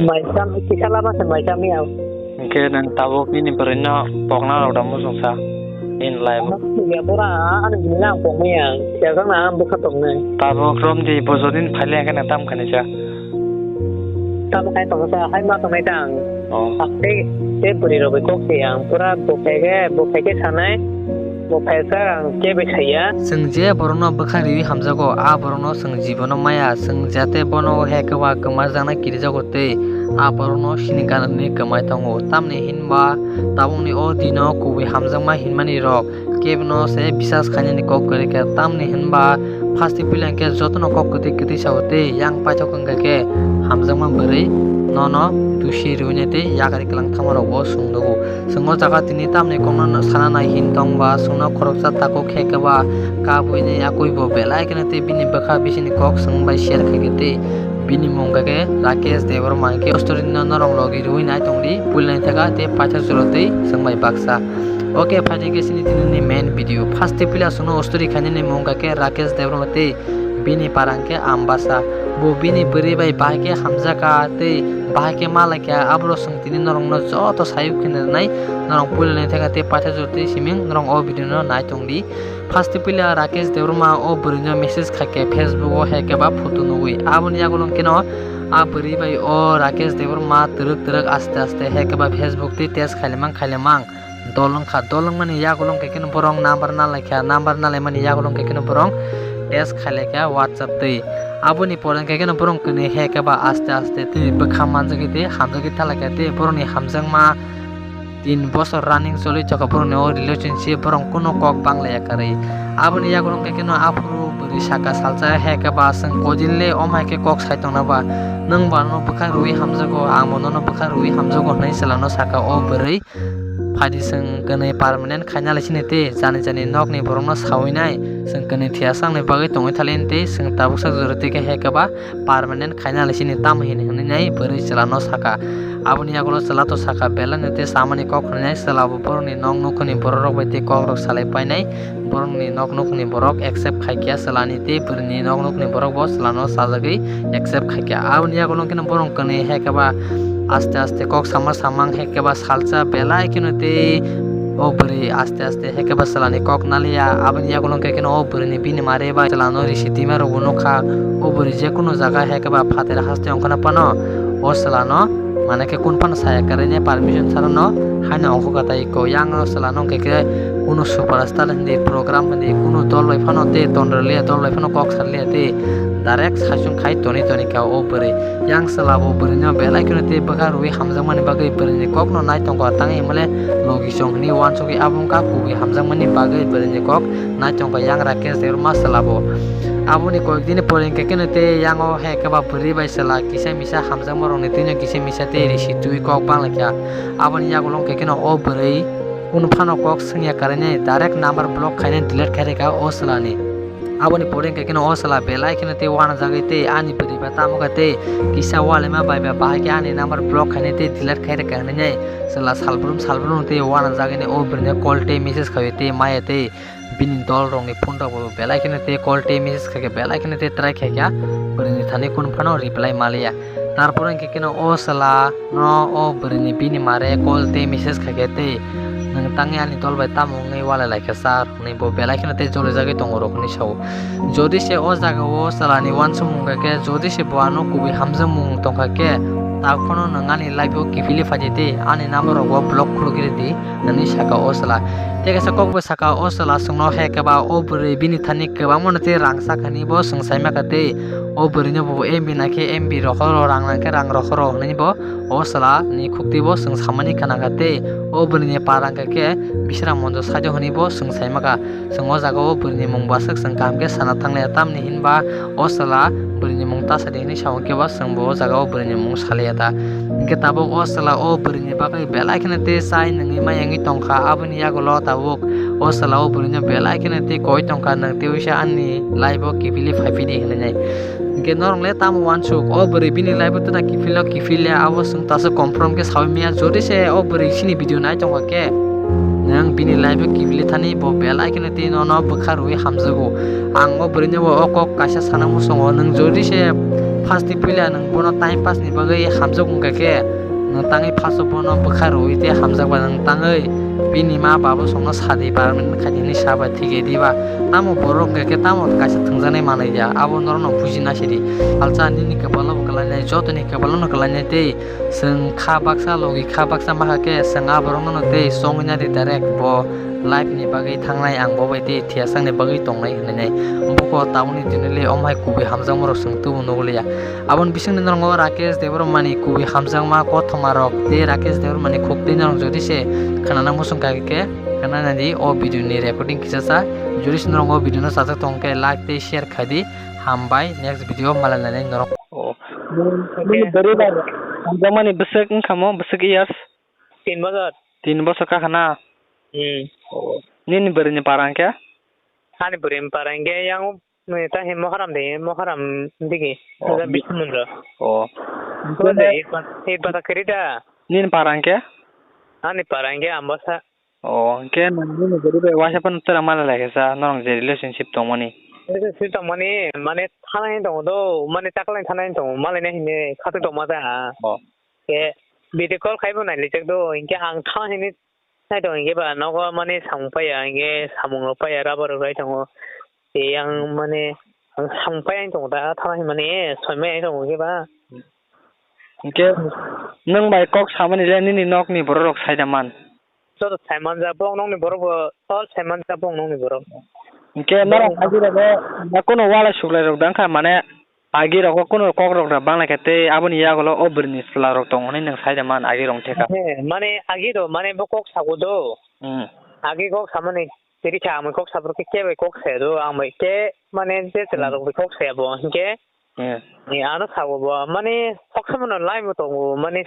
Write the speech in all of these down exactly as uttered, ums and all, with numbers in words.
Mai cham, kisa lama se mai cham ya. Hingke nang tabuk nini bwrwino pokna rok da muchungsa in life. Ya bora, ani bini ang pokmaya. Ya gana ang bwkha toknai. Tabuk romdi bojor din phaile hingke nang tam khani sa. Tam khai tong sa, hai ma tongnai ta ang. Oh. Te, te bwrwi rok bai kok se ang. Pura bo khai ke, bo khai ke sanai. Bo khai sa ang ke bai khaiya. Chwng je borokno bwkha riwi hamjago, a borokno chwng jibono maya. Chwng jate bono hekeba kwmajakna kirijago tei a borokno sini ganani kwmai tongo. Tamni hinba tabukni o dino kubui hamjakma hinmani rok kebono se bisas khainani kok kwrwi kha. Tamni hinba phaste puila hwnkhe jotono kok kwtwi kwtwi sao tei yang paithak wngkha khe hamjakma bwrwi nono dusi rwinai tei yakari kwlang thamarokbo swngnogo. Chwng o jaga tini tamni kokno sana nai hin tong ba, chwngno khoroksa takhuk khe khe ba, kabuini yakuibo belai kheno tei bini bwkha bisini kok chwng bai share khai khe tei bini mung khe Rakesh Debbarma hwnkhe o story no norok logi rwui nai tong di, puilani thaka tei paithak jora tei chwng bai baksa. Ok, phaidi khe chini tini ni main video. First tei puila chwngno o story khainani mung khe Rakesh Debbarma tei bini para hwnkhe Ambasa. Bo bini bwrwi bai bahai khe hamjakha tei bahai khe malaikha, aborok chwng tini norokno joto sayuk khe nai, norok puilani thaka tei paithak jora tei siming norok o video no nai tong di. First puila Rakesh Debbarma o bwrwino message khaikha Facebook o, hai khe ba photo nugui. Aboni yagulo hwnkhe no a bwrwi bai o Rakesh Debbarma twrwk twrwk aste aste hai khe ba Facebook tei text khailamang khailamang. Dol wngkha, dol wngmani yagulo hwnkhe kheno borok number nalaikha, number nalaimani yagulo hwnkhe kheno borok text khailaikha WhatsApp twi. Aboni pore hwnkhe kheno borok kwnwi hai khe ba aste aste tei bwkha manjagwi tei hamjagwi thalaikha tei borokni hamjakma tin bosor running choli thokha borokni o relationship, borok kunu kok banglaiya kwrwi. Aboni yagulo hwnkhe kheno aphuru bwrwi saka salsa hai khe ba chwng koidin le omo hai khe kok sai tongna ba, nwng bo ano bwkha rwi hamjago, ang bo nono bwkha rwi hamjago hwnwi chwla no saka o bwrwi. Phaidi chwng kwnwi permanent khaina lai sini tei jani jani nokni borokno sawi nai, chwng kwnwi thwiya chwngni bagwi tongwi thali tei chwng tabuksa jora twi khe hai khe ba permanent khaina lai sini tamo hini hwnwi nai bwrwi chwla no saka. Aboni yagulo chwla to saka belai no tei samani kok hwnwi nai chwla bo borokni nok nukhungni borok rok bai tei kok rok salai painai. Borokni nok nukhungni borok accept khaikha chwlani tei bwrwini nok nukhungni borok bo chwlano chajagwi accept khaikha. Aboni yagulo hwnkhe borok kwnwi hai khe ba aste aste kok sama samang hai khe ba salsa belai kheno tei o bwrwi aste aste hai khe ba chwlani kok naliya. Aboni yagulo hwnkhe kheno o bwrwini bini mare bai chwlano risi twima rokbo nukha. O bwrwi jekunu jaga hai khe ba phater haste ongkhorna phano o chwlano Mane khe kun phano saya kwrwini permission sarano haino ongkho kha tai ko. Yang o chwla no hwnkhe khe kunu superstar hindi, program hindi, kunu dol bai phano tei tonrwliya, dol bai phano kok sarliya tei direct saichung khai toni toni kha o bwrwi. Yang chwla bo bwrwino belai kheno tei bwkha rwi hamjakmani bagwi bwrwini kokno nai tongkha, tangwi hwnmale logi chong hwnwi uansugwi abo wngkha kubui hamjakmani bagwi bwrwini kok nai tongkha yang Rakesh Debbarma chwla bo. Aboni koyekdini pore hwnkhe kheno tei yang o hai khe ba bwrwi bai chwla kisa misa hamjakma rokni twino kisa misa tei risi twi kok banglaikha. Aboni yagulo hwnkhe kheno o bwrwi kunu phano kok swngya kwrwini direct number block khainai delete khai rwkha o chwlani. Aboni pore hwnkhe kheno o chwla belai kheno tei uanajagwi tei ani bwrwi ba tamo kha tei kisa ualema bai ba bahai khe ani number block khainai tei delete khai rwkha hwnwi chwla salbrum salbrum tei uanajagwi o bwrwino call tei message khaio tei maya tei bini dol rokni phone rok bo belai kheno tei call tei message khaikhe belai kheno tei try khaikha, bwrwini thani kunu phano reply maliya. Tarpore hwnkhe kheno o chwla no o bwrwini bini mare call tei message khaikhe tei, "Nwng tangwi ani dol bai tamo wngwi walai laikha sir?" hwnwi bo belai kheno tei jolijagwi tongo rok hwnwi sao. Jodi se o jaga o chwlani uansukmung kha khe, jodi se bo ano kubui hamjakmung tongkha khe, tak phano nwng ani life o kiphilwi phaidi tei ani number rok bo block khulugwi rwdi. Hwnwi saka o chwla. Tei kaisa kok bo saka o chwla chwngno, hai khe ba o bwrwi bini thani kwbangma no tei rang sak hwnwi bo chwng sai ma kha tei o bwrwino bo M B nang khe M B rohoro, rang nang khe rang rohoro hwnwi bo o chwla ni khuk twi bo chwng samani khna kha tei o bwrwini para wngkha khe Bisram Monjo side o hwnwi bo chwng sai ma kha. Chwng o jaga o bwrwini mung bo aswk chwng kaham khe sana thanglaiya, tamni hinba o chwla bwrwini mung ta sadi hwnwi sa hwn khe ba chwng bo o jaga o bwrwini mung salaiya ta. Hinkhe tabuk o chwla o bwrwini bagwi belai kheno tei chai nungwi ma yangwi tongkha, aboni yagulo tabuk o chwla o bwrwino belai kheno tei koi tongkha, "Nwng tei uisa ani life o kiphilwi phaiphidi," hwnwi nai. Hinkhe norok le tamo uansuk, o bwrwi bini life o tei kiphilno kiphilya, abo chwng taso confirm khe saui maya. Jodi se o bwrwi chini video nai tongkha khe, nwng bini life o kiphilwi thani bo belai kheno tei nono bwkha rwui hamjago. Ang o bwrwino bo o kok kaisa sana muchungo, nwng jodi se First ni puila nwng bono time pass ni bagwi hamjak wngkha khe, nwng tangwi first o bono bwkha rwui tei hamjakba nwng tangwi bini ma babu songno sadi permanent khaidi hinwi sabai thik ya diba? Tamo borok wngkha khe tamo kaisa thwngjaknai manwi ya, abo norokno buji na sidi. Alsa nini kwpalo bo kwlainai, jotoni kwpalo no kwlainai tei chwng kha baksa logi kha baksa maha khe chwng a borokno no tei chongwi nadi direct bo life ni bagwi thangnai ang bo bai tei thiyasakni bagwi tongnai hinwi nai. Buko tabukni dinili omhai kubui hamjakmarok chwng tubu nukliya. Aboni bisingni norok o Rakesh Debbarmani kubui hamjakma kothoma rok tei Rakesh Debbarmani khuk tei norok jodi se khwnana muchung kha khe khwnana di o video ni recording kisa sa. Jodi se norok o video no chajak tong khe like tei share khai di. Hambai, next video malainani norok. Oh. Nini bwrwi bai hamjakmani bwswk wngkha mo, bwswk years? Tin bosor. Tin bosor kha khana? Hmm. Oh. Nini bwrwini para hwnkhe? Ani bwrwini para hwnkhe yang, ta he Moharam de, Moharam digi. Oh, Bismundra. Oh. Bole, it bata kiri da. Nini para hwnkhe? Ani para hwnkhe Ambasa. Oh, hwnkhe nwng nini bwrwi bai waisa phano twrwng mali lai khe sa, norok je relationship tongmani? Relationship tongmani, mane thanai tongo do, mane taklai thanai tongo, malaina hine khatung tongma ta. Oh. Ke video call khaibo nailijak do, hinkhe ang thanai hine nai tongo, hinkhe ba nogo mane samung paiya, hinkhe samung rok paiya, rubber rok rai tongo. Ke ang mane ang samung paiya tongo da, thanai mane soi maya tongo hinkhe ba. Hinkhe nwng bai kok samani le nini nokni borok rok sai da man? Joto sai manjak, bo nokni borok bo, all sai manjak, bo nokni borok. Hinkhe norok agi rogo, na kuno walai suklai rok dang kha, mane agi rogo kuno kok rok da bang lai khe tei aboni yagulo o bwrwini chwla rok tongo hinwi nwng sai da man agi rok theka. He, mane agi rok, mane bo kok sago do. Hmm. Agi kok samani tiri kha, ang bai kok sabrok khe, khe bai kok saya do, ang bai khe, mane je chwla rok bai kok saya bo, hinkhe Eh. Eh, ano sabo bo, mane, kok sabono laimo tongo, mane,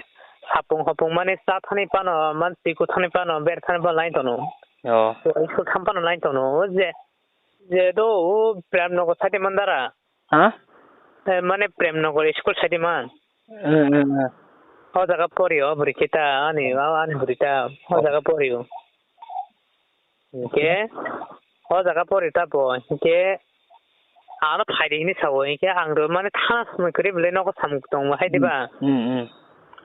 sapung hopung, mane, cha thani pano, mane, twi ku thani pano, ber thani pano lain tono. Oh. To, school tham pano lain tono, o je, je do, o Prem Nagar side man dara. Ha? Eh, mane, Prem Nagar school side man. Eh, eh, eh. O jaga pori o, bwrwi kita, ani, o, ani bwrwi ta, o jaga pori o. Hinkhe o jaga pori ta bo, hinkhe ano phaidi hinwi sao, hinkhe ang do mane thana samung kwrwi bwlai nogo samung tongo hai diba? Hmm, hmm.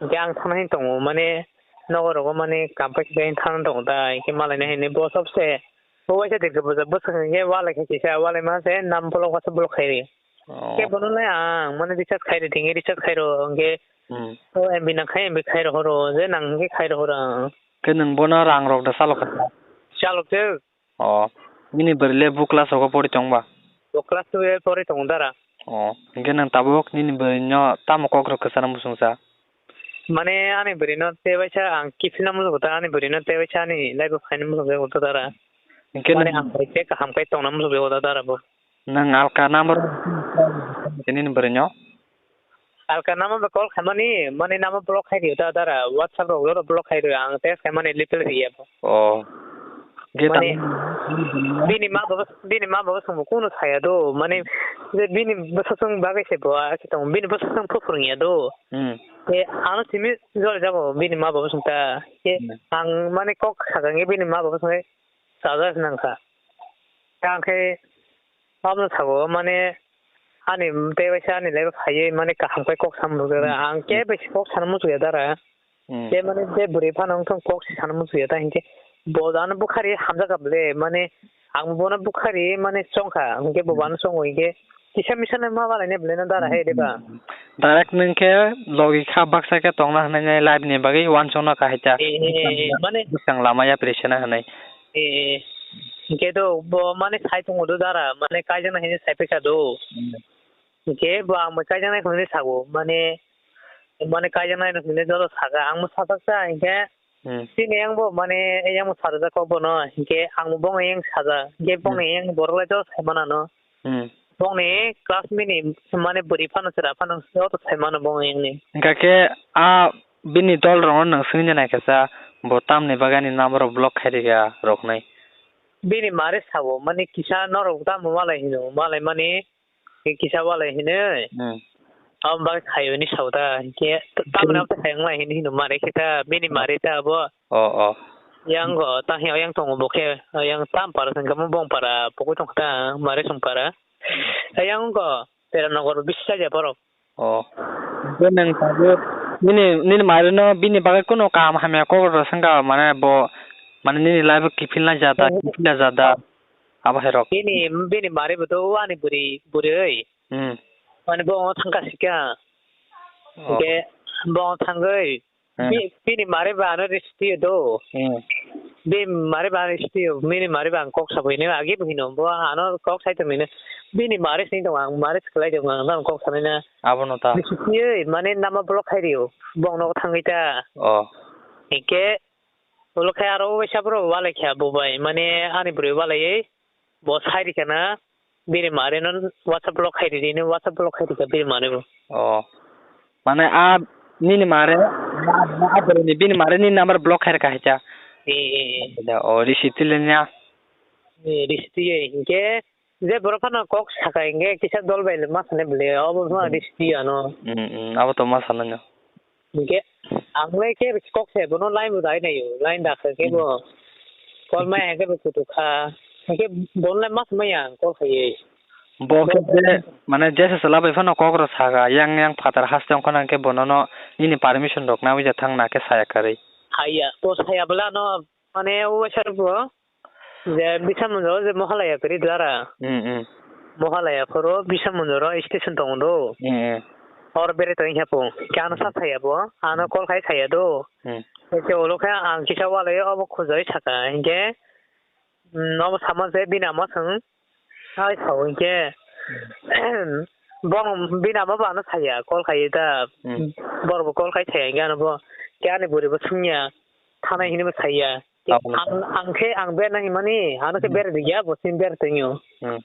Hinkhe ang thana hinwi tongo, mane nogo rogo mane kam pai khe thana tongo da, hinkhe malaina hinwi bo sobse bo waisa dirkhe bwswk hinkhe walai khe kisa walai ma se nam block waisa block khai ri. Oh. Khe bono le ang mane recharge khai ri, thengwi recharge khai ro, hinkhe Hmm. O M B nang khai M B khai ro horo, je nang hinkhe khai ro horo. Khe nwng bono rang rok da chalok kha? Chalok se. Oh, nini bwrwi le bu class rogo pori tong ba? Bo class two pori tongo dara. Oh, hinkhe nwng tabuk nini bwrwi no tamo kok rok kwchana muchung sa? Mane ani bwrwi no tebaisa ang kiphilna muchung kha, ani bwrwi no tebaisa ani life o phaina muchung kha dara. Hinkhe mane nwng ang bai khe kaham khe tongna muchung kha dara bo. Nwng alka number nini bwrwi no? Alka number bai call khaimani, mane number block khai rio ta dara, WhatsApp rok joto block khai rio, ang text khaimani reply riya bo. Oh. Mane, bini ma baba, bini ma baba songbo kuno saya do, mane, je bini bwsasong bagwi se bo, a khe tong, bini bwsasong phu phwrwngya do. Hmm. E, ano simi jora jago, bini ma baba song ta. E, hmm, ang mane kok sakang e bini ma baba song e, sajak nang kha. Ang khe, Aboni sabo, mane, ani tei waisa ani life phaiwi, mane, kaham khe kok sam rwgwra. Hmm. Ang khe besi kok sana muchungya dara. Hmm. Tei, mane, je bwrwi phano wngthang kok se sana muchungya ta hinkhe. Bo ano bukhari hamjakha bwle, mane, ang bono bukhari, mane, chongkha. Hinkhe bo, hmm, ano chongo hinkhe. Kisa misa no ma balai ne bwle no dara hai de ba. Hmm. Direct nwng khe logi kha baksa khe tongna hwnwi life ni bagwi uansukna kha hai ta. Eh, eh, eh, mane, bwskang lama yapri sena hwnwi. Eh, eh. Hinkhe do bo mane sai tongo do dara, mane kaijaknai hinwi sai phaikha do. Hmm. Hinkhe bo ang bai kaijaknai hinwi sago, mane, mane kaijaknai hinwi joto sakha, ang bo sajak cha hinkhe. Hmm. Chini yang bo mane yang bo sajak kok bono, hinkhe ang bo bongni yang sajak, hinkhe, hmm, bongni yang borok lai joto sai manano. Hmm. Bongni class mini mane bwrwi phano chwra phano joto sai mano bongni yang ni. Hinkha khe a bini dol rokno nwng swngwi naikha sa, bo tamni bagwi ani number rok block khai rikha roknwi. Bini mare sabo, mani kisa norok tamo malai hino, malai mani kisa walai hino. Hmm. Abo bagwi khaio hinwi sao ta, hinkhe tamoni abo khe hai wnglai hinwi hino, mare khe ta, bini mare ta abo. Oh, oh. Yang go, ta yang tongo bo khe, yang tam para sengkha mo bong para, pokoi tongkha ta, mare song para. Yang go, Pera Nagar bisi chaja borok. Oh. Hwnkhe nwng tabuk nini, nini mari no bini bagwi kunu kaham hamya kok rw swngkha, mane bo, mane nini life o kiphilna jata, kiphilna jata, abo hai rok. Bini, bini mari bo to ani bwrwi, bwrwi. Hmm. Mane bo thangka sika. Oh. Hwnkhe bo thangwi Hmm. Bi-, bini mari ba ano risti do. Hmm. Bini mari ba risti, bini mari ba ang kok sabai ne agi bo hino, bo ano kok sai tong ne. Bini mari sing tong ang, mari siklai tong ang, ang kok sanai na. Abo no ta. Risti, mane nama block khai rio, bong no thangwi ta. Oh. Hwnkhe, ulo khai aro bai sabro walai kha bo bai, mane ani bwrwi walai. Bo sai rikha na, bini mare no WhatsApp block khai ridi, no WhatsApp block khai rikha bini mare bo. Oh. Mane a nini mare, a, a boroni bini mare ni number block khai rikha hacha. Eh, eh, eh. Da, oh, risi tile nya. Eh, risi tile, hwnkhe, je borok phano kok saka hwnkhe kisa dol bai ma sane bole, obo phano risi tile ano. Hmm, hmm, abo to ma sano nya. Hingke ang lai khe kok se bono line bo dai naio, line dakha khe bo call mai hingke bo kutuk kha, hingke bono lai mas maya ang call khaiye. Bo khe je, mane jesa chwla bai phano kok rw saka, yang yang phatar haste wngkha na hingke bono no nini permission rok nangwi ja thang na khe saya karwi. Haiya, to saya bwla no, mane o waisa rw bo. Je bisa monjoro je Mohalaya kwrwi dwara. Hmm, hmm. Mohalaya khoro bisa monjoro station tongo do. Hmm, hmm. Or bere tong khe po. Khe ano sa saya bo. Ano call khai saya do. Hmm. Khe ulo khe ang kisa walai obo khujai saka. Hingke, hmm, obo sama je bini ama thang. Hai sao hingke. Bong bini ama bo ano saya call khai da. Hmm. Bor bo call khai saya hingke ano bo. Khe ani buri bo sungya. Thanai hini bo saya. Abo no. Ang, ang khe, ang berna himani, ano khe Hmm. berdi ya, bo sim ber tengyo. Hmm.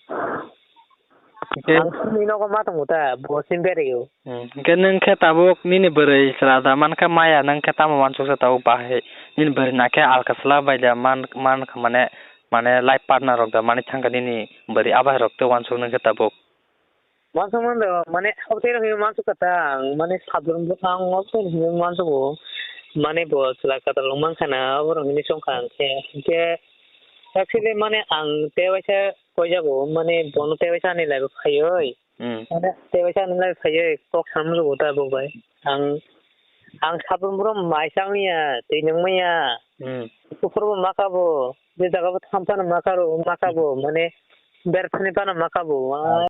Hingke ang simi nogo ma tongo ta, bo sim beryo. Hmm. Hingke nwng khe tabuk nini bwrwi chwla da man khe maya, nwng khe tamo wansuk sa tabuk bahai? Nini bwrwi na khe alka chwla bai da man, man kha mane, mane life partner rok da mani thangkha nini bwrwi, abai rok tei wansuk nwng khe tabuk. Wansuk mano, mane, abotwi rok hinwi wansuk kha ta, ang, mane, sabrum bwkhang wansuk hinwi wansuk o, mane, bo chwla kwtal wng mankha na, abo rok hinwi chong kha ang khe. Hingke, actually, mane, ang tei waisa koijago, mane, bono tei waisa ani life o phaiwi. Hmm. Mane, tei waisa ani life o phaiwi, kok sam rwgo ta bo bai. Ang, ang sabrum brum mai chang ya, twi nung maya. Hmm. Kuphur bo ma kabo, je jaga bo tham phano ma karo, ma kabo, mane, ber thani phano ma kabo.